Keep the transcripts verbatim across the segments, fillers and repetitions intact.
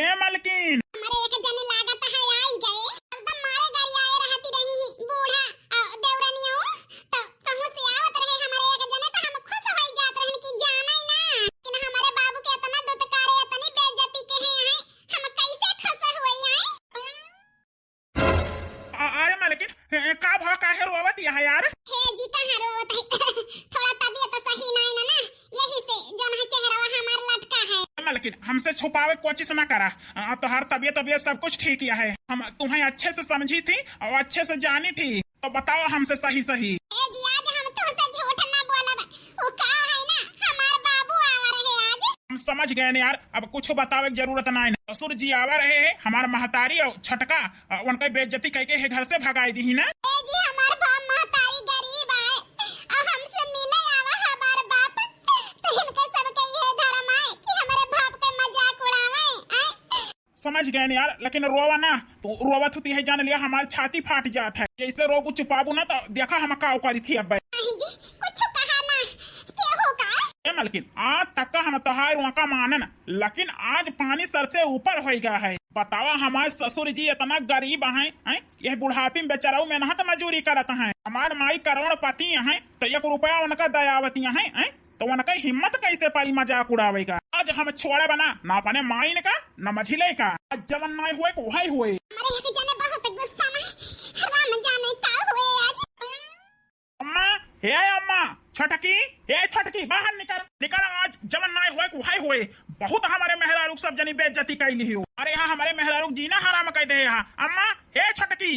ए मलकिन। हमरे एक जने लागत है आई गए। हरदम मारे गरियाए रहती रही बूढ़ा, अ, देवरनियो। तो कहूँ से आवत रहे हमरे एक जने तो हम खुश होई जात रहन कि जाना ही ना। लेकिन हमरे बाबू के इतना दुत्कारे, इतनी बेइज्जती के हैं, हम कैसे खुश होई आई? अ-, अरे मलकिन, ए, का भा, काहे रोवत यहाँ यार? हे जी, कहाँ रोवत है? थोड़ा तबीयत सही नाई ना, ना, यही से जौन है चेहरवा हमार लटका है। मलकिन, हमसे छुपावे कोशिश ना करा। अ, तोहार तबीयत, तबीयत सब कुछ ठीक ही है। हम तुम्हें अच्छे से समझी थी और अच्छे से जानी थी, तो बताओ हमसे सही सही। ए जी, आज हम तुमसे झूठ ना बोलब। वो का है ना, हमार बाबू आवा रहे आज। हम समझ गए न यार, अब कुछ बतावे की जरूरत ना है। ससुर जी आवा रहे है, हमार महतारी और छोटका, अ, उनका बेइज्जती करके है घर से भगाई दी ही ना। ए जी, हमार बाप महतारी गरीब आए, और हमसे मिले आवा हमार बाप, तो इनके सबके ये धर्म आए कि हमारे बाप के मजाक उड़ावे, आए। समझ गए न यार, लेकिन रोवा ना, तो रोवत होती है जान लिया हमार छाती फाट जात है। ऐसे रोबू चुपाबू ना तो देखा हम का करी थी अब। नहीं जी, कुछ कहा ना, के हो का? ए मलकिन, आज तक का हम तोहार वहाँ का मानन, लेकिन आज पानी सर से ऊपर हो गया है। बतावा हमारे ससुर जी इतना गरीब हैं, हैं? ये बुढ़ापी में बेचारा मेहनत मजूरी करत हैं। हमार माई करोड़पति हैं, तो एक रुपया उनका दयावती हैं, हैं? तो उनका हिम्मत कैसे पाई मजाक उड़ावे का? आज हम छोड़े बना ना अपने माइन का, ना मझिले का। आज जवन नाई हुए को वही हुए। हमारे एक जने बहुत गुस्सा में, राम जाने का हुए आज। अम्मा, हे अम्मा, छोटकी, हे छोटकी, बाहर निकल, निकल, आज जवन नाई हुए को वही हुए। बहुत हमारे मेहरारू सब जनी बेइज्जती कैली हो। अरे यहाँ हमारे मेहरारू जीना हराम कर दे यहाँ। अम्मा, हे छोटकी।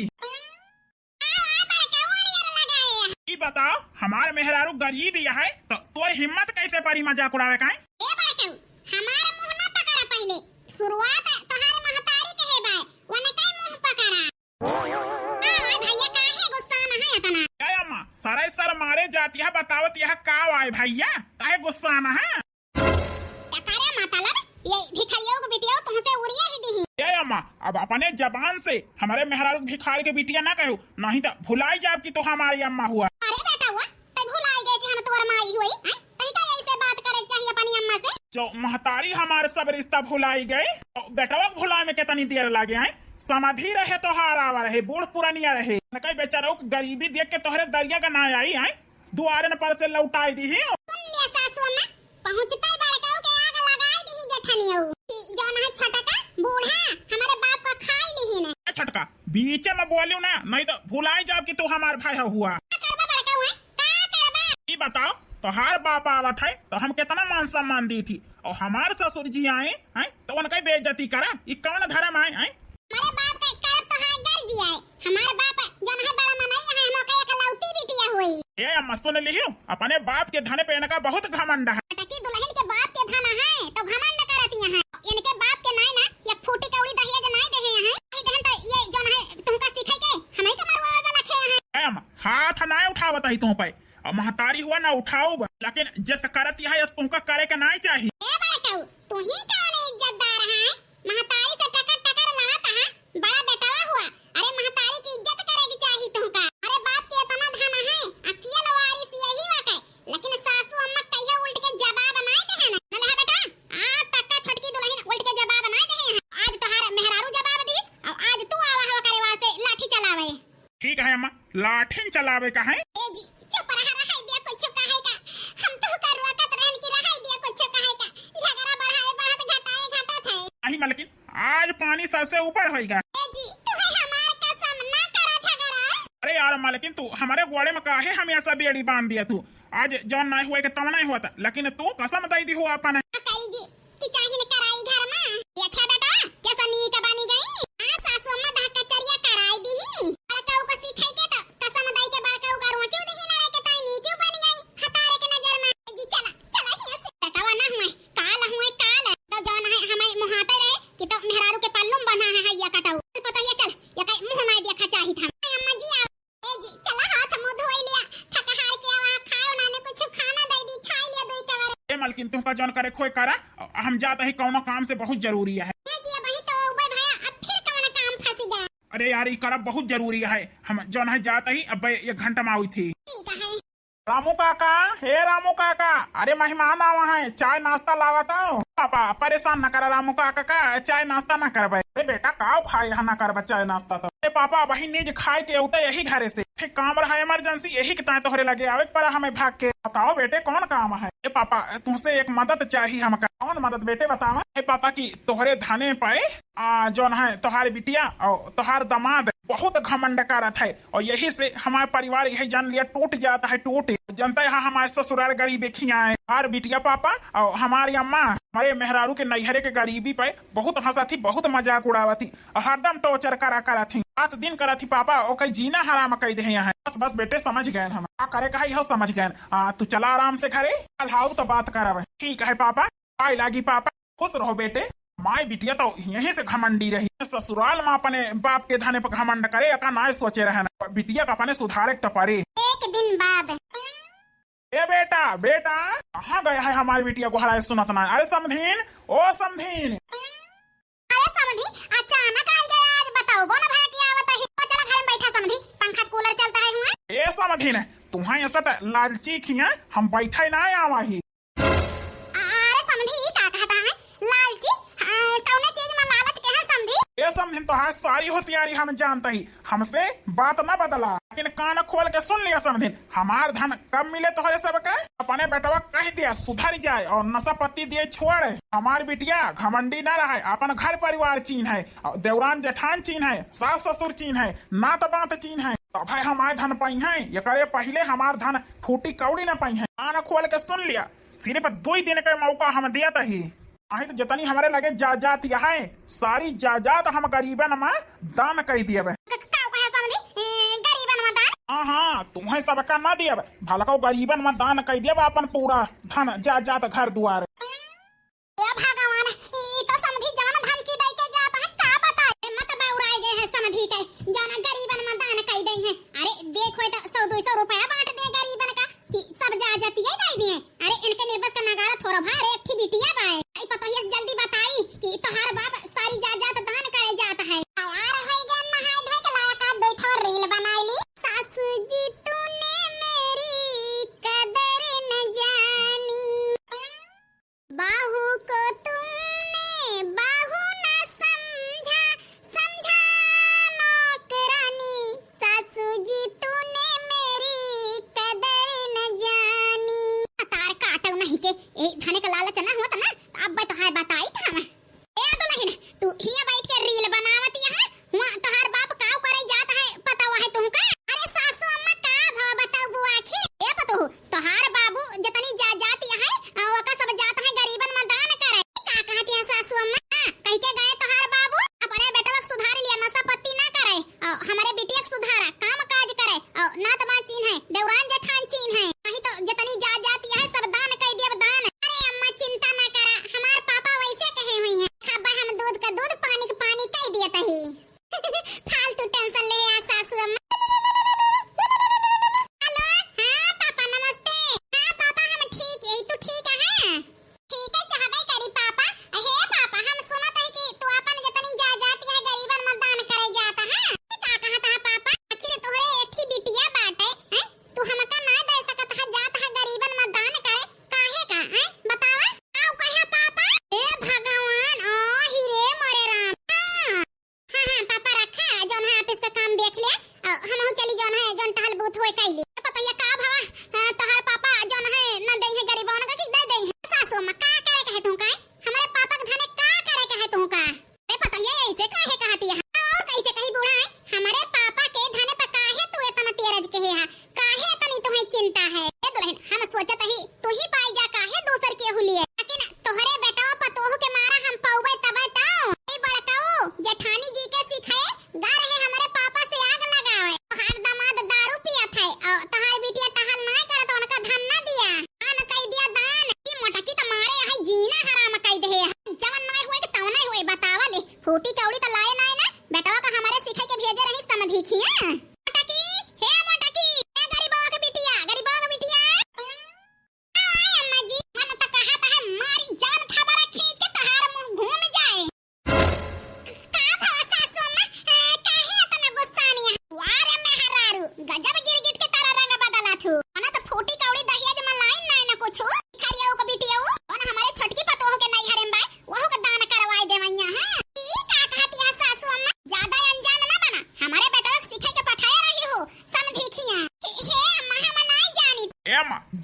ई बताओ, हमार मेहरारू गरीब ही है, तो तोर हिम्मत कैसे परी मजाक उड़ावे का है? ए बड़कऊ, हमार मुंह ना पकड़ा पहले। शुरुआत तोहार महतारी के है बाय, वनके मुंह पकड़ा। आ, भाई भैया, काहे गुस्सा न है इतना? क्या अम्मा, सरे सर मारे जाती है, बतावत यह का आए भैया, काहे गुस्सा न है? एकरे मतलब ये भिखारियों के बिटिया तुमसे उड़िया ही दिही। ए अम्मा, अब अपने जबान से हमारे मेहरारू भिखारी के बिटिया ना कहो, नहीं तो भुलाई जाब कि तू हमारी अम्मा हुआ। अरे बेटा हुआ, तै भुलाई गए कि हम तोर माई हुई, हैं? तै का ऐसे बात करे चाहिए अपनी अम्मा से? जो महतारी हमारे सब रिश्ता भुलाई गई, तो बेटवा के भुलाए में कितनी देर लगे, हैं? समाधि रहे तो हार आवा रहे, बूढ़ पुरानिया रहे, न कई बेचारा गरीबी देख के तोहरे दरिया का ना आई, हैं? दुआरन पर से लौटाई दी ही। सुन लिया सासू अम्मा, पहुँचते बड़काऊ के आग लगाई दी ही जेठनियो। कि जौन है छोटका बूढ़ा हमारे बाप का खाई ली ही ने। ए छोटका, बीच में बोलियो ना, नहीं तो भुलाई जाब कि तू हमार भाई हुआ। का करबा बड़काऊ है? का करबा? ई बताओ, तोहार बाप आवत है तो हम कितना मान सम्मान दी थी, और हमार ससुर जी आए हैं तो उनका बेइज्जती करा, ई कौन धर्म आए हैं? हमारे बाप का करब तो है गर्ज आए। हमार बाप जौन है बड़ा मनई है, हम ओकर एकलौती बिटिया होई। ए अम्मा सुन लिहियो, अपने बाप के धन पे इनका बहुत घमंड है। बेटकी दुल्हन के बाप के धन है तो घमंड करतिया है। इनके बाप के नाई ना एक फूटी कौड़ी दहेज नाई देहे हैं। नहीं देहन तो ये जौन है तुमका सीखे के हमही के मरवावे वाला खे हैं। ए अम्मा, हाथ ना उठावत ही तुम पे, और महतारी हुआ ना उठाओ बा, लेकिन जस करत यह यस तुमका करे के नाई चाहिए। ए बड़काऊ, तू ही कौन इज्जतदार है? महतारी से टकर टकर लड़त है, बड़ा बेटवा हुआ। अरे महतारी की इज्जत करे की चाहिए तुमका। अरे बाप के इतना धन है, अकियल वारिस यही बाटे, लेकिन सासू अम्मा कहियो उल्ट के जवाब नाई देहे ना। नले हा बेटा, आज तक का छोटकी दुल्हन उल्ट के जवाब नाई देहे हैं। आज तोहार मेहरारू जवाब दी, और आज तू आवा हवा करे वास्ते लाठी चलावे। ठीक है अम्मा, लाठिन चलावे का है। ए जी, चुप रहा, रहाई दिया कुछ कहे का। हम तो कर रोकत रहन कि रहाई दिया कुछ कहे का। झगड़ा बढ़ाए बढ़त घटाए घटत है। नहीं मलकिन, आज पानी सर से ऊपर होइगा। ए जी, तुम्हें हमार कसम ना करा झगड़ा। अरे यार मलकिन, तू हमारे गोड़े में काहे हमेशा बेड़ी बांध दिया तू? आज जौन नहीं हुए के तब नहीं होता, लेकिन तू कसम दे दी हो अपन। करी जी, कि चाही न कराई घर में। देखा बेटा, कैसा नीक बनी गई। आ सासू अम्मा दह कचरिया कराई दी ही। बड़काऊ को सीखे के तो कसम दई के बड़काऊ का रोटियो दी ही लड़े के ताई नीक बन गई। हतारे के नजर में। जी चला, चला ही ऐसे। बेटवा ना हुए, काल हुए, काल। तो जौन है हमें मुहाते रहे कि तो मेहरारू के पल्लू में बना है, है या कटाऊ। पता ये चल, या कहीं मुंह ना देखा चाहिए था। अम्मा जी आ ए जी, चला हाथ मुंह धोई लिया, थक हार के आवा, खाए उन्होंने कुछ खाना दे दी, खाई लिया दो कवर। ए मलकिन, तुमका जौन करे खोए करा, हम जात ही कौनो काम से बहुत जरूरी है। ए जी, अबही तो उबे भया, अब फिर कौन काम फंसी गया? अरे यार, ई करब बहुत जरूरी है, हम जौन है जात ही, अब एक घंटा में आई थी। ठीक है। रामू काका, हे रामू काका, अरे मेहमान आवा है, चाय नाश्ता लावत आओ। पापा, परेशान न करा रामू काका का, चाय नाश्ता न करबे। अरे बेटा, काव खाए यहाँ न करबे चाय नाश्ता तो? ए पापा, वही निज खाए के उते यही घरे से। फिर काम रहा emergency, यही के ताए तोहरे लगे आवे के पड़ा हमें भाग के। बताओ बेटे, कौन काम है? ए पापा, तुमसे एक मदद चाही हमका। कौन मदद बेटे, बतावा। ए पापा की तोहरे धने पे, आ, जौन है तोहार बिटिया और तोहार दामाद बहुत घमंड करत है। और यही से हमार परिवार यही जान लिया टूट जात है, टूट। जनता यहाँ हमार ससुरार गरीबी खियाए। हमार बिटिया पापा और हमारी अम्मा हमारे मेहरारू के नैहरे के गरीबी पे बहुत हँसत ही, बहुत मजाक उड़ावत ही और हरदम torture करा करत ही, रात दिन करत ही पापा, ओकर जीना हराम कइ देहे यहाँ। बस, बस बेटे, समझ गए हम। का करे का है, यह समझ गए। आ, तू चला आराम से घरे, कल हाउ तो बात करब। ठीक है पापा, bye लागी पापा। खुश रहो बेटे। माई बिटिया तो यहीं से घमंडी रही। ससुराल में अपने बाप के धने पर घमंड करे, एका नाय सोचे रहे ना। बिटिया का अपने सुधारे के तो परे। एक दिन बाद। ए बेटा, बेटा, कहाँ गया है हमारी बिटिया, गोहराए सुनत ना। अरे समधीन, ओ समधीन। अरे समधी, अचानक आई गया आज, बताओ बोन भया क्या आवत है। ओ चला घर में बैठा समधी, पंखा कूलर चलता है हुआ। ए समधीन, तुम्हें ऐसा त लालची खिया हम बैठे ना आवा ही। अरे समधी, ई का कहता है? लालची? आ, कौने चीज में लालच के है समधी? ए समधिन, तोहार सारी होशियारी हम जानत ही, हमसे बात न बदला, लेकिन कान खोल के सुन लिया समधिन, हमार धन कब मिले तोहरे सबके? अपने बेटवा कह दिया सुधर जाए और नशा पत्ती दिए छोड़े। हमार बिटिया घमंडी न रहे, अपन घर परिवार चीन्हे, और देवरान जेठान चीन्हे, सास ससुर चीन्हे, नात बात चीन्हे, तब है हमार धन पइहे। एकरे पहिले हमार धन फूटी कौड़ी न पइहे। कान खोल के सुन लिया, सिर्फ दुई दिन के मौका हम दियत ही, नाहीं तो जितनी हमरे लगे जायदाद है, सारी जायदाद हम गरीबन में दान कइ दियब। क-, का कहे समधी? ए, गरीबन में दान? हाँ, हाँ, तुम्हें सबका ना दियब, भलको गरीबन में दान कइ दियब अपन पूरा धन जायदाद घर दुआर। ए भगवान, ई तो समधी जान धमकी दइ के जात है, का बताए? मत बउराए गए हैं समधी के, जाना गरीबन में दान कइ दइ हैं। अरे देखो, तो सौ दो सौ रुपया बांट दे गरीबन का, कि सब जायदाद ये दइ दिए। अरे इनके निर्बस का नगारा थोड़ा भा, अरे एक ठे बिटिया बाए। आई पतोहिया से जल्दी बताई कि तोहार बाप सारी जायदाद दान करे जात है। तैयार है गए नहाए धोए के लायक, आप दो ठो reel बनाई ली। सासू जी तूने मेरी कदर न जानी, बहू को तुमने बहू न समझा, समझा नौकरानी, सासू जी तूने मेरी कदर न जानी। तार काटो नहीं के, ए धने का लालच ना होत ना, अब तो है बताई था मैं। ए दुलहिन, तू हियां बैठ के reel बनावत यहाँ, हुआ तोहार बाप काव करे जात है, पता हुआ है तुमका? अरे सासू अम्मा का भाव बताऊ बुआ आखिर? ए पतोहू, तोहार बाबू जतनी जायदाद है, आ, ओका सब जात है गरीबन में दान करे। का कहत है सासू अम्मा? हाँ, कह के गए तोहार बाबू, अपने बेटवा के सुधार लिया, नशा पत्ती ना करे, आ, हमरे बिटिया के सुधारा, काम काज करे, आ, नात बात चीन्हे, देवरान जेठान चीन्हे, नहीं तो जतनी जायदाद है सब दान कइ दियब दान। अरे अम्मा चिंता ना करा, हमार पापा वैसे कहे हुई हैं, खाबा हम दूध का दूध, पानी के पानी कइ दियत ही। फालतू tension ले आ सासू अम्मा। Hello, हाँ पापा नमस्ते। हाँ पापा हम ठीक है, तू ठीक है? ठीक है चाहबे करी पापा। हे पापा हम सुनत है कि तू अपन जतनी जायदाद है गरीबन में दान करे जात है। ई का कहत है पापा? आखिर तोहरे एक ही बिटिया बाटे, हैं? तू हमका ना दे सकत है, जात है गरीबन में दान करे, काहे का, हैं? बतावा। आउ कहे पापा? ए भगवान, ओ ही रे मोरे राम। हाँ। हाँ, हाँ, पापा रखा, जौन है office का काम देख ले, अ, हमहू चली जौन है, जौन टहल बूथ होए कइली। पतोहिया का भवा, अ, तोहार पापा जौन है, न देइहे गरीबन का कि दे देइहे। सासू अम्मा, का करे कहे तू का? हमरे पापा के धने का करे कहे तू का? ए पतोहिया, ऐसे काहे कहती है? और कैसे कही बूढ़ा है? हमरे पापा के धने पर काहे तू इतना तेरज कहे है? काहे इतनी तुम्हें चिंता है? ए दुलहिन, हम सोचत ही तू ही पाई जा, काहे दूसर केहू लिए? लेकिन तोहरे बेटवा पतोह के मारा हम पौबे तबे तो। ए बड़काऊ, जेठानी जी के सिखाए, गा रहे हमरे पापा से आग लगावे। तोहार दामाद दारू पियत है, और तोहार बिटिया टहल ना करत, उनका धन ना दिया। दान कई दिया दान। ई मोटकी त मारे है जीना हराम कई दे है। जवन ना हुए के तवन हुए, बतावा ले। फूटी कौड़ी त लाए ना है ना, बेटवा का हमरे सिखाए के भेजे रही समधी खिया। मोटकी, हे मोटकी, ए गरीबवा के बिटिया, गरीबवा के बिटिया। आय अम्मा जी, मन त कहत है मारी जान थबरा खींच के तोहार मुंह घूम जाए। का भवा सासू अम्मा, अ, काहे इतना गुस्सानी है? वाह रे मेहरारू, गजब गिरगिट के तरह रंग बदला थू। मन त फूटी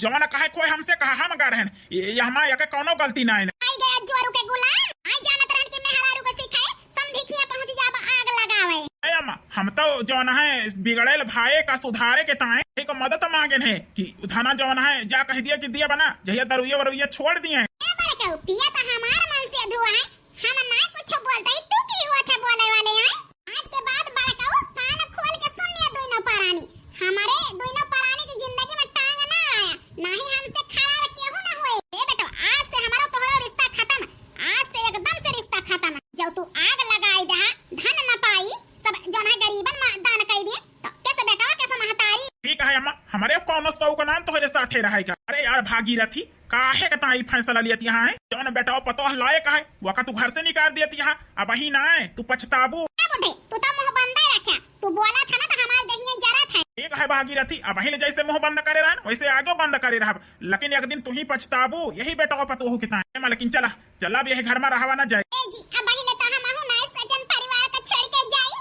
जवन कहे कोई हमसे कहा, हम गा रहन। ये, ये हमार यके कौनो गलती नाय। आई गया जोरू के गुलाम, आई जानत रहन कि मेहरारू के सिखाए, समधी किया पहुँच जाब आग लगावे। ए अम्मा, हम तो जवन है बिगड़ेल भाई का सुधारे के ताए एक मदद मांगेन है कि धना जवन है जा कह दिया कि दिया बना, जहिया दरुइया वरुइया छोड़ दिए। ए बड़कऊ, पिया तो हमार मन से धुआ है, हम ना कुछ बोलते ही तू की हुआ था बोले वाले हैं? आज के बाद बड़कऊ कान खोल के सुन लिया दोनों परानी, हमारे दोनों परानी की जिंदगी में टांग ना आया, ना ही हमसे खराब केहू ना हुए। ए बेटवा, आज से हमारा तोहरा रिश्ता खत्म, आज से एकदम से रिश्ता खत्म। जब तू आग लगाई दहा, धन न पाई, सब जौन है गरीबन में दान कर दिए, तो कैसे बेटवा, कैसे महतारी? ठीक है अम्मा, हमारे कौनो शौक नाम तोहरे साथे रहेगा। अरे यार भागीरथी, काहे के ताई फैसला लियत यहाँ है? जौन बेटवा पतोह लायक है, वका तू घर से निकाल दियत यहाँ। अबहीं ना है, तू पछताबू। ए बुढ़े, तू तो मुंह बंद ही रख्या। तू बोला था ना तो हमार देहिया जरा था। ठीक है भागीरथी, अबहीं ले जैसे मुंह बंद करे रहन, वैसे आगे बंद करे रहब। लेकिन एक दिन तू ही पछताबू, यही बेटवा पतोह के ताई। ए मालकिन, चला, चला, अब यही घर में रहवा ना जाए। ए जी, अबहीं ले तो हमहू ना सजन परिवार का छोड़ के जाई,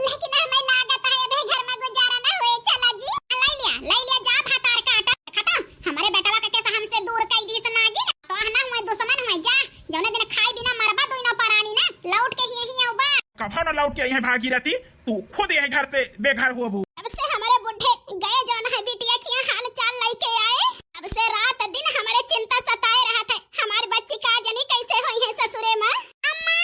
लेकिन हमें लागत है अबे घर में गुजारा ना होए। चला जी, ले लिया, ले लिया, जा भतार काटा। खत्म, हमारे बेटवा का कैसा हमसे दूर कई दीस नागिन, तो ना हुए दुश्मन हुए, जा, जौने दिन खाई बिना मरबा दोनों परानी ना, लौट के ही यहीं आउबा। कभो ना लौट के यहीं भागीरथी, तू खुद यही घर से बेघर होबू। जब से हमारे बुढ़े गए जौन है बिटिया किया हाल चाल लेके आए, तब से रात दिन हमारे चिंता सताए रहत है, हमार बच्ची का जनी कैसे होई है ससुरे में। अम्मा,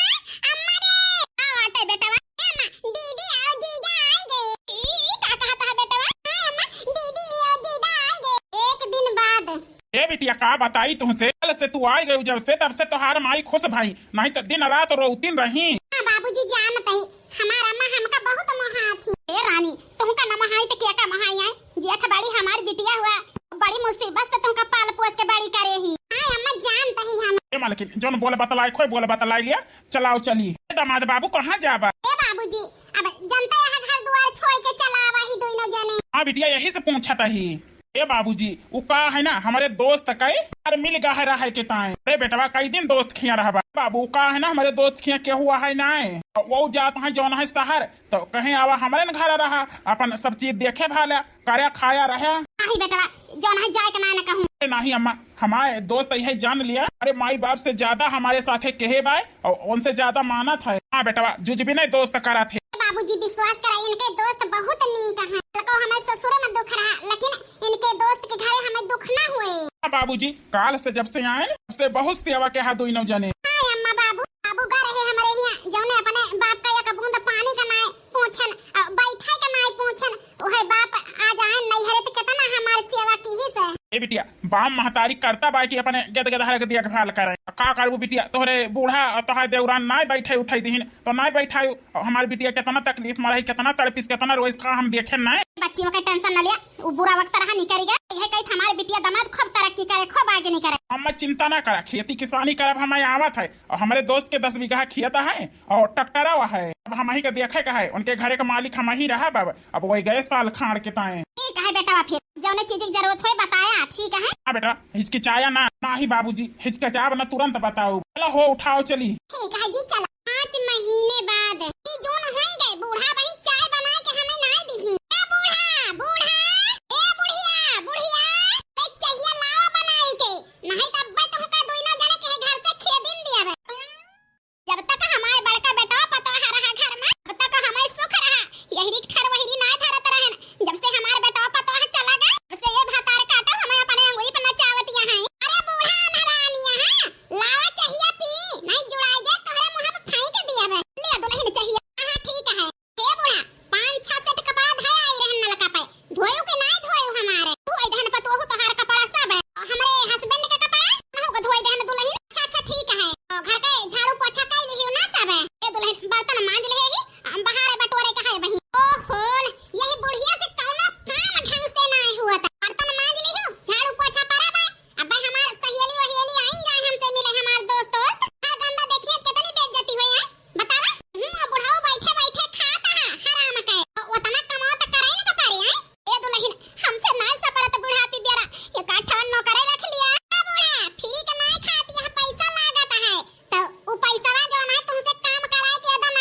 अम्मा रे, का बाटे बेटवा? ए अम्मा, दीदी और जीजा आ गए। ई, ई का कहत है बेटवा? हाँ अम्मा, दीदी और जीजा आ गए। एक दिन बाद। ए बिटिया, का बताई तुमसे, कल से तू आ गई जब से, तब से तोहार माई खुश भाई, नहीं तो दिन रात रोवतिन रही। हाँ बाबूजी, जानत ही हमार अम्मा हमका बहुत मोहात ही। ए रानी, तुमका न मोहाई तो क्या का मोहाई आई? जेठ बड़ी हमार बिटिया हुआ, बड़ी मुसीबत से तुमका पाल पोस के बड़ी करे ही। हाँ अम्मा, जानत ही हम। ए मालकिन, जौन बोल बतलाई खोई बोल बतलाई लिया, चलाओ चली। ए दामाद बाबू, कहाँ जाबा? ए बाबूजी, अब जनता यहाँ घर दुआर छोड़ के चला आवा ही दोनों जने। हाँ बिटिया, यही से पूछत ही। ए बाबूजी, उ का है ना, हमारे दोस्त कई और मिल गा है रहे के ताए। अरे बेटवा, कई दिन दोस्त खिया रहबा। बाबू, उ का है ना, हमारे दोस्त खिया के हुआ है ना है। वो जात है जौन है शहर, तो कहीं आवा हमारे न घर रहा, अपन सब चीज देखे भाला, करे खाया रहे। नाही बेटवा, जौन है जाए के ना, ना कहूँ। अरे नाही अम्मा, हमारे दोस्त यही जान लिया। अरे माई बाप से ज्यादा हमारे साथे केहे बाय और उनसे ज्यादा मानत है। हाँ बेटवा, जुजबी नहीं दोस्त करत है। बाबूजी विश्वास करा, इनके दोस्त बहुत नीक हैं। लको हमें ससुरे में दुख रहा, लेकिन इनके दोस्त के घरे हमें दुख ना हुए। हाँ बाबूजी, काल से जब से आए न, तब से बहुत सेवा के हाथ दोनों जने। हाँ अम्मा बाबू, बाबू गा रहे हमारे यहाँ, जौने अपने बाप का एक बूंद पानी का नाय पूछन, अ, बैठे का नाय पूछन, ओहे बाप आज आए नैहरे तो कितना हमार सेवा की ही से। ए बिटिया, बाप महतारी करता बाय कि अपने गद गदहर के देखभाल करे। का करबू बिटिया, तोहरे बूढ़ा और तोहरे देवरान नाय बैठे उठाई दिहिन, तो नाय बैठायु। और हमार बिटिया कितना तकलीफ में रही, कितना तड़पिस, कितना रोइस था, हम देखे ना। बच्चियों का टेंशन न लिया, वो बुरा वक्त रहा निकल गया। यह कही हमारे बिटिया दामाद खूब तरक्की करे, खूब आगे निकले। हम चिंता ना करा, खेती किसानी करब, हमें आवत है। और हमारे दोस्त के दस बीघा खेत है और ट्रैक्टरवा है। अब हम ही के देखे का है, उनके घरे का मालिक हम ही रहा बाबा। अब वही गए साल खाड़ के ताए। ठीक है बेटा, फिर जौने चीज की जरूरत होए बताया, ठीक है? हाँ बेटा, हिचकिचाया ना, ना ही बाबूजी, हिचकिचाब ना, तुरंत बताओ। चलो हो, उठाओ, चली। ठीक है जी, चलो। पाँच महीने बाद, ई जून होई गए, बूढ़ा बहिन चाय बनाए के हमें ना दिही। ए बूढ़ा, बूढ़ा, ए बुढ़िया, बुढ़िया, ए चहिया लावा बनाई के, नहीं तो अब्बे तुमका दोनों जने के घर से खेदिन दिया बे। जब तक हमारे बड़का बेटा पतोह रहा घर में, तब तक हमें सुख रहा। यही रिक ठर वही री नाय धरत रहन। जब से हमारे बेटा पतोह चला गए, तब से ये भतार काटो हमें अपने अंगुरी पर नचावत यहाँ। अरे बूढ़ा अनहरानिया है, लावा चहिया पी, नहीं जुड़ाई जाए तोहरे मुँह पर फेंक दिया बे। ले दुल्हन चहिया। हाँ ठीक है। हे बूढ़ा, पाँच छह सेट कपड़ा धया आई रहन नलका पे, धोयू के नाय धोयू हमारे। धोई देहन पतोहू तोहार कपड़ा सब है। हमरे husband के कपड़ा, नहु को धोई देहन दुल्हन। अच्छा, अच्छा, ठीक है। और घर के झाड़ू पोछा कई लिहियो ना सब है। ए दुल्हन, बर्तन मांज लिहे ही, हम बाहर बटोरे के है बहिन। ओहो, यही बुढ़िया से कौनो काम ढंग से नाय हुआ था। बर्तन मांज लिहियो, झाड़ू पोछा पड़ा बा। अब भाई हमार सहेली वहेली आइन जाए हमसे मिले, हमार दोस्त दोस्त। हर गंदा देखिए कितनी बेइज्जती हुई है। बतावा, हम्म, बुढ़ऊ बैठे बैठे खात हा, हराम के। ओ, ओतना कमाओ त करे न के पड़े, हैं? ए दुल्हन, हमसे नाय सपरत बुढ़ापी बेरा, एक आध ठवन नौकरे रख लिया। ए बूढ़ा, free के नाय खात, यह पैसा लागत है, तो उ पैसवा जौन है तुमसे काम कराए के एकदम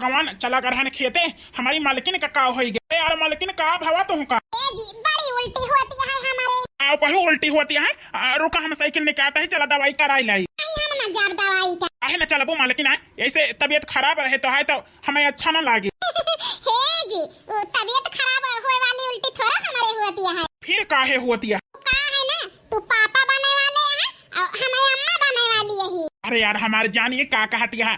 कवन चला गरहन खेते, हमारी मालकिन का का होई गए? यार मालकिन का भवा तुहका? ए जी, बड़ी उल्टी होती है हमारे। आओ बहु उल्टी होती है। आ, रुका हम साइकिल निकालता ही, चला दवाई कराई लाई। नहीं, हम ना जाब दवाई का। काहे ना चलबो मालकिन, आए ऐसे तबीयत खराब रहे तो है तो हमें अच्छा ना लागे। हे जी, वो तबीयत खराब होए वाली उल्टी थोड़ा हमारे होती है। फिर काहे होती है? का है ना, तू पापा बने वाले हैं और हमारे अम्मा बने वाली है। अरे यार हमार जान, ये का कहती है?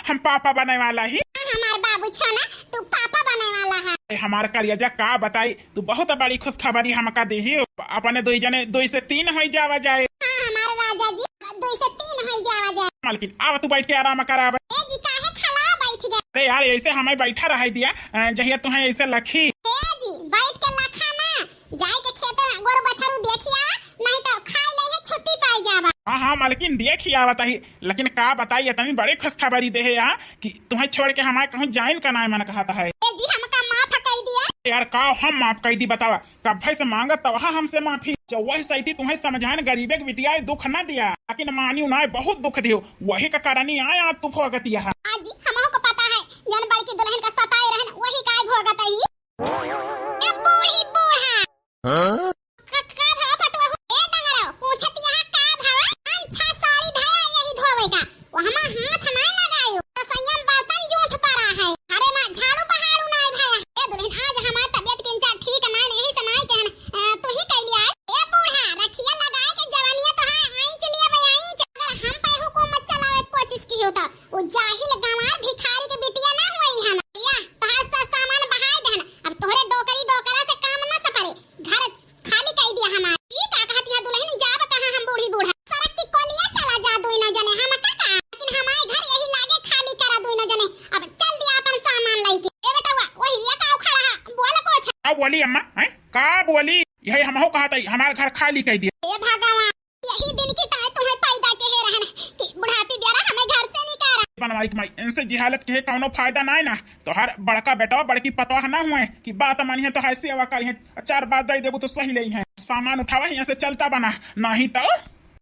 हम पापा बने वाला ही। हाँ, हमार बाबू छोना, तू पापा बने वाला है। ए, हमार करियाजा का बताई, तू बहुत बड़ी खुशखबरी हमका देही। अपने दुई जने दुई से तीन होई जावा जाए। हाँ, हमारे राजा जी, दुई से तीन होई जावा जाए। मालकिन, आवा तू बैठ के आराम करावे। ए जी, काहे खला बैठ गए? अरे यार, ऐसे हमें बैठा रह दिया, अ, जहिया तुहें ऐसे लखी। ए जी, बैठ के लखा ना, जाए के खेते में गोरु बछरू देखी आवा, नहीं तो खाए ले है छुट्टी पाई जावा। हाँ, हाँ, मालकिन, देखी आवा तही, लेकिन का बताई, इतनी बड़ी खुशखबरी देहे यहाँ कि तुहें छोड़ के हमारे कहूँ जाइन का नाय मन कहता है। ए जी, हमका माफ कई दिया। यार, का हम माफ कई दी, बतावा? कब्बे से मांगत तवहा हमसे माफी। जौवह सैती तुहें समझान, गरीबे के बिटिया दुख न दिया, लेकिन मानियो नाय, बहुत दुख दियो। वही का करनी आय आज तू भोगतिया है। आज जी हमहू को पता है, जौन बड़की दुल्हन का सताए रहन, वही काय भोगत ही। ए बूढ़ी बूढ़ा। हाँ? का, का भवा पतोहू? ए डंगरो, पूछत यहाँ का भवा? अच्छा साड़ी धया यही धोवे का। वो हमा हाथ ना लगायो। तो संयम बर्तन जूठ पड़ा है। अरे माँ, झाड़ू पहाड़ू ना भया। ए दुल्हन, आज हमार तबीयत किंचा ठीक ना, यही से ना कहन, अ, तू ही कह लिया। ए बूढ़ा, रखिया लगाए के जवानिया तो है, आई चलिए भाई, आई च-, अगर हम पे हुकूमत चलावे के कोशिश की हो तो, वो जाहिल गंवार भिखारी के बिटिया ना हुई हम। या, तोहार सा-, सामान बहाए दहन, अब तोहरे डोकरी डोकरा से काम ना सपरे। घर खाली कई दिया हमार। ई का कहत या दुल्हन, जाब कहाँ हम बूढ़ी बूढ़ा? सड़क की कोलिया चला जा दुइनो जने, हम का का? लेकिन हमारे घर यही लागे खाली करा दुइनो जने। अब चल दिया अपन सामान लइके। ए बेटवा, वही रिया का खड़ा है, बोल कुछ। का बोली अम्मा? हैं? का बोली? यही हमहू कहत हई, हमार घर खाली कई दिया। ए भगवान, यही दिन की ताय तुम्हें पैदा के है रहन कि बुढ़ापी ब्यारा हमें घर से निकारा। बनवारी की माई, इनसे जिहालत के कौनो फायदा नाय ना। तोहार बड़का बेटवा बड़की पतवाह ना हुए कि बात मानिहे, तोहार सेवा करिहे, चार बात दे देबू तो सही लेइहे। सामान उठावा, यहाँ से चलता बना, नहीं तो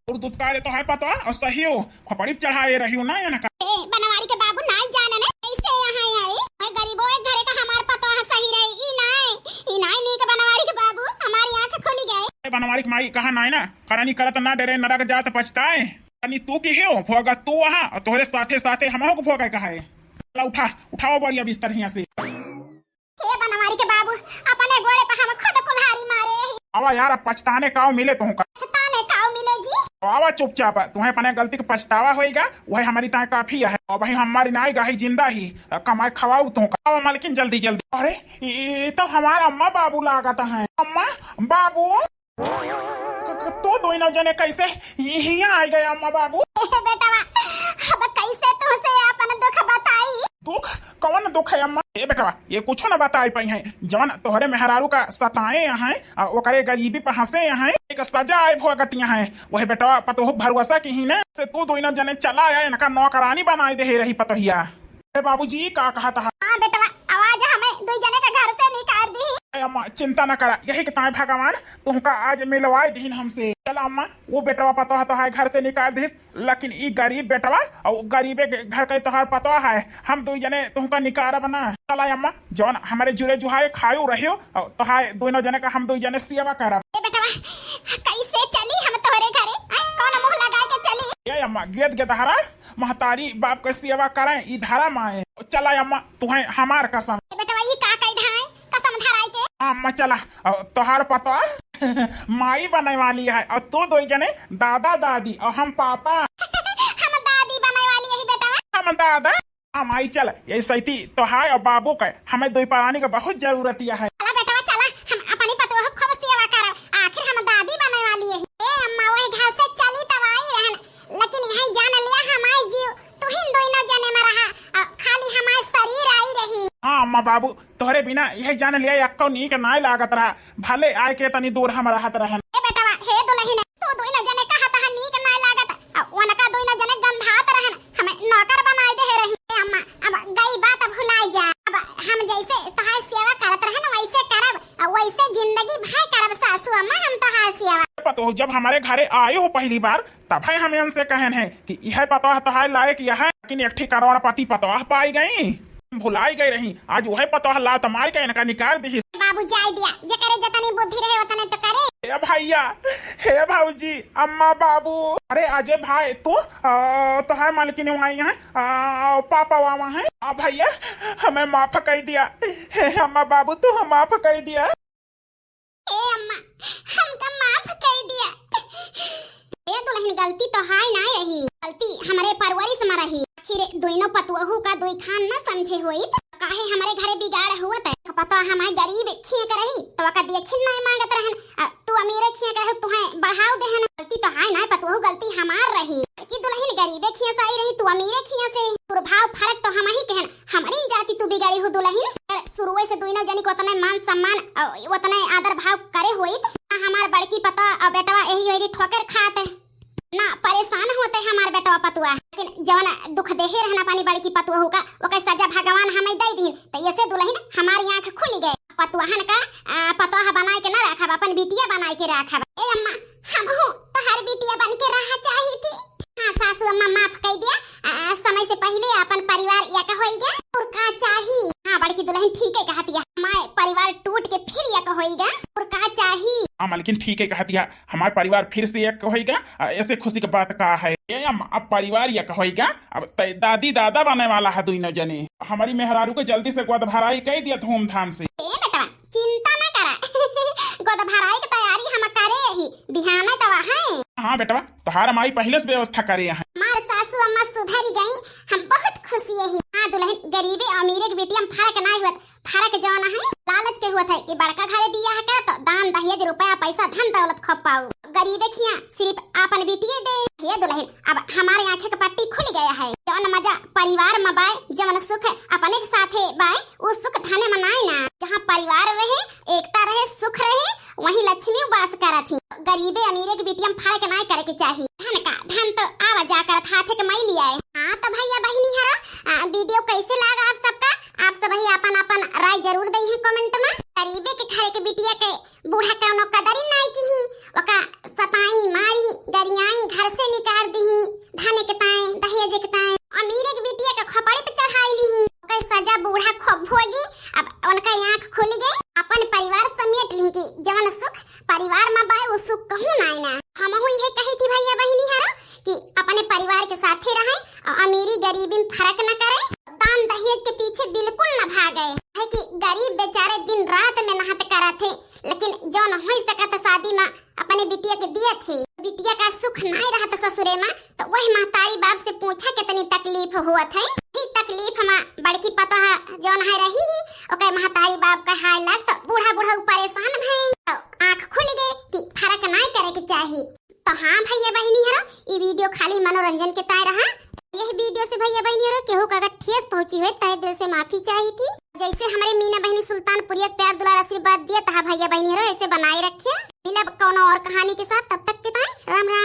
और दुत्कारे तोहार पतवाह और सही हो, खोपड़ी पे चढ़ाए रहियो ना, या ना का? ए, बनवारी के बाबू नाय जाने ने, कैसे यहाँ आए? मैं गरीबो एक घरे का हमार पतवाह सही रही, ई नाय, ई नाय नीक बनवारी के बाबू, हमारी आँख खुली गए। ए, बनवारी के माई कहा नाय ना, करनी करत ना डरे, नरक जात पछताए। करनी तू की हो, भोगा तू वहाँ, और तोहरे साथे साथे हमहू को भोगा कहा है। चला उठा, उठाओ बोरिया बिस्तर हियाँ से। हे बनवारी के बाबू, अपने गोड़े पे हम खुद कुल्हाड़ी मारे ही। आवा यार, अब पछताने काव मिले तुमका। पछताने काव मिले जी? आवा चुपचाप, तुम्हें अपने गलती के पछतावा होइगा, वही हमारी ताए काफी है। अब भाई हमारी नाई गाही जिंदा ही, कमाए खवाऊ तुमका। आवा मालकिन जल्दी जल्दी। अरे, ये तो हमारा अम्मा बाबू लागत है। अम्मा, बाबू, क-, क-, तू दोनों जने कैसे हि-, हियां आ गए अम्मा बाबू? ए बेटवा, अब कैसे तुमसे अपन दुख बताई? दुख? कौन दुख है अम्मा? ए बेटवा, ये कुछ न बताई पाई हैं। जवन तोहरे मेहरारू का सताए हैं, आ, ओकरे गरीबी पर हंसे हैं, एक सजा आए भोगतिया हैं। वही बेटवा पतोह भरोसा की ही ने से तू दोनों जने चला आया, इनका नौकरानी बनाए दे रही पतोहिया। अरे बाबूजी, का कहत हा? हाँ बेटवा, आवाज हमें दुई जने के घर से निकाल दी। अरे अम्मा, चिंता न करा, यही के ताए भगवान तुमका आज मिलवाए दीन हमसे। चला अम्मा, वो बेटवा पतोह तो है घर से निकाल दीस, लेकिन ई गरीब बेटवा और गरीबे के घर के तोहार पतोह है, हम दुई जने तुमका निकारब ना। चला अम्मा, जौन हमारे जुरे जुहाए खायो रहियो, और तोहार दोनों जने का हम दुई जने सेवा करब। ए बेटवा, कैसे चली हम तोहरे घरे? आ, कौन मुंह लगा के चली? ए अम्मा, गेद गेदहरा, महतारी बाप के सेवा करें, ई धर्म आए। चला अम्मा, तुहें हमार कसम। ए बेटवा, ई का कही धाए? कसम धराई के? अम्मा चला, और तोहार पतोह माई बने वाली है, और तू दोई जने दादा दादी, और हम पापा। हम दादी बने वाली है बेटवा। हम दादा, हम माई चल, ये सैती तोहार और बाबू के, हमें दुई परानी के बहुत जरूरत है। चला बेटवा चला, हम अपनी पतोह खूब सेवा करब, आखिर हम दादी बने वाली है। ए अम्मा, वही घर से चली तब आई रहन, लेकिन यही जान लिया हमारे जीव, तुहिन दोनों जने में रहा, आ, खाली हमार शरीर आई रही। हाँ अम्मा बाबू, तोहरे बिना यही जान लिया यक्को नीक नाय लागत रहा, भले आए के तनी दूर हम रहत रहन। ए बेटवा, हे दुलहिन, तू दोनों जने कहत ह नीक नाय लागत, आ, उनका दोनों जने गंधात रहन, हमें नौकर बनाए दे रही। ए अम्मा, अब गई बात अब भुलाई जा, अब हम जैसे तोहार सेवा करत रहन वैसे करब, आ वैसे जिंदगी भर करब सासू अम्मा हम तोहार सेवा। पतोह जब हमारे घरे आए हो पहली बार, तब है हम इनसे कहन है कि यह पतोह तोहार लायक यह है, लेकिन एक ठी करोड़पति पतोह पाई गई। भुलाई गए रही, आज वह पतोह लात मार के इनका निकाल दिहिस। बाबू जाए दिया, जेकरे जतनी बुद्धि रहे वतने तो करे। हे भैया, हे भौजी, अम्मा बाबू, अरे अजय भाई तू, आ, तो है मालकिन वहाँ है, आ, पापा वहाँ है। आ, भैया हमें माफ कर दिया, हे अम्मा बाबू तू हम माफ कर दिया। ए अम्मा, हमका माफ कर दिया। ए दुल्हन, गलती तो हाय ना रही, गलती हमरे परवरिश में रही। आखिर दोनों पतुअहू का दुई खान न समझे होइत, काहे हमरे घरे बिगाड़ हुआ त पता हमारे गरीब खिए के रही, तो ओका देखिन नहीं मांगत रहन। आ, तू अमीरे खिए के रहे, तुहें बढ़ाव देहन। गलती तो हाय ना पतुअहू, गलती हमार रही। बड़की दुल्हन गरीबे खिए से आई रही, तू अमीरे खिए से। दुर्भाव फर्क तो हम ही कहन, हमरी न जाति तू बिगाड़ी हो दुल्हन। अरे, शुरुए से दुइनो जनी को उतने मान सम्मान, अ, उतने आदर भाव करे होइत, ना हमार बड़की पतोह अउ बेटवा यही होरी ठोकर खाते, ना परेशान होते हमार बेटवा पतुआ। लेकिन जवन दुख देहे रहना पानी बड़की पतुआ का, ओकर सजा भगवान हमें दे दीन, तो ऐसे दुल्हन हमारी आँख खुल गए। पतुआहन का, अ, पतोह बनाए के ना रखब, अपन बिटिया बनाए के रखब। ए अम्मा, हमहू तोहार बिटिया बन के रहा चाही थी। हाँ सासू अम्मा, माफ कर दिया, आ, समय से पहिले अपन परिवार एक होइगा, और का चाही? हाँ बड़की दुल्हन ठीक है कहतिया, हमार परिवार टूट के फिर एक होइगा, और का चाही? हाँ मालकिन ठीक है कहतिया, हमार परिवार फिर से एक होइगा, आ, ऐसे खुशी की बात का है? ए अम्मा, अब परिवार एक होइगा, अब तै दादी दादा बने वाला है दुइनो जने, हमारी मेहरारू के जल्दी से गोद भराई कह दिया धूमधाम से। ए बेटवा, चिंता ना करा। गोद भराई के तैयारी हम करे ही, बिहाने तवा है। हाँ बेटवा, तोहार माई पहिले से व्यवस्था करे हैं। हमार सासू अम्मा सुधरी गई, हम बहुत खुशी है ही। हाँ दुल्हन, गरीबे अमीरे के बेटी में फर्क ना हुआ, फर्क जौन है लालच के हुआ था कि बड़का घरे बियाह कर तो दान दहेज रुपया पैसा धन दौलत खूब पाऊ, गरीबे खिया सिर्फ आपन बिटिये दे। हे दुल्हन, अब हमारे आँखें के पट्टी खुल गया है। जौन मजा परिवार में बाय, जौन सुख अपने के साथे बाय, उ सुख धन में नाय ना। जहाँ परिवार रहे, एकता रहे, सुख रहे, वहीं लक्ष्मी वास करत ही। गरीबे अमीरे के बिटिया में फर्क नाय करे के चाही। धन का, धन तो आवा जा करत हाथे के माई लिया है। हाँ तो भैया बहिनी हरा, आ, video कैसे लागा आप सबका? आप सब ही अपन अपन राय जरूर दई है comment में। गरीबे के घरे के बिटिया के बूढ़ा कौनो कदरी नाय किही, ओका सताई, मारी, गरियाई, घर से निकाल दिही, धन के ताए, दहेज के ताए, अमीरे के बिटिया के खोपड़ी पे चढ़ाई लिही, ओकर सजा बूढ़ा खूब भोगी। अब उनका आँख खुल गई, अपन परिवार समेट लिही कि जवन सुख परिवार में बाय, उ सुख कहूँ नाय ना। हमहू इहे कही थी भैया बहिनी हरा कि अपने परिवार के साथे रहे और अमीरी गरीबी में फर्क न करे, दान दहेज के पीछे बिल्कुल न भागे, है कि गरीब बेचारे दिन रात मेहनत करत है, लेकिन जौन हो सकत शादी में अपने बिटिया के दियत है। बिटिया का सुख नाय रहत ससुरे में, तो वह महतारी बाप से पूछा कितनी तकलीफ हुअत है। ही तकलीफ में बड़की पतोह जौन है रही ही, ओकर महतारी बाप का हाय लाग तो बूढ़ा बूढ़ा परेशान भए, तो आँख खुल गए कि फर्क नाय करे के चाही। तो हाँ भैया बहिनी हरो, ई video खाली मनोरंजन के ताय रहा। यह video से भैया बहिनी हरो केहू का अगर ठेस पहुँची हुए, तहे दिल से माफी चाही थी। जैसे हमारे मीना बहिनी सुल्तानपुरिया के प्यार दुलार आशीर्वाद दिया, तहा भैया बहिनी हरो ऐसे बनाए रखिए। मिलब कौनो और कहानी के साथ, तब तक के ताई राम राम।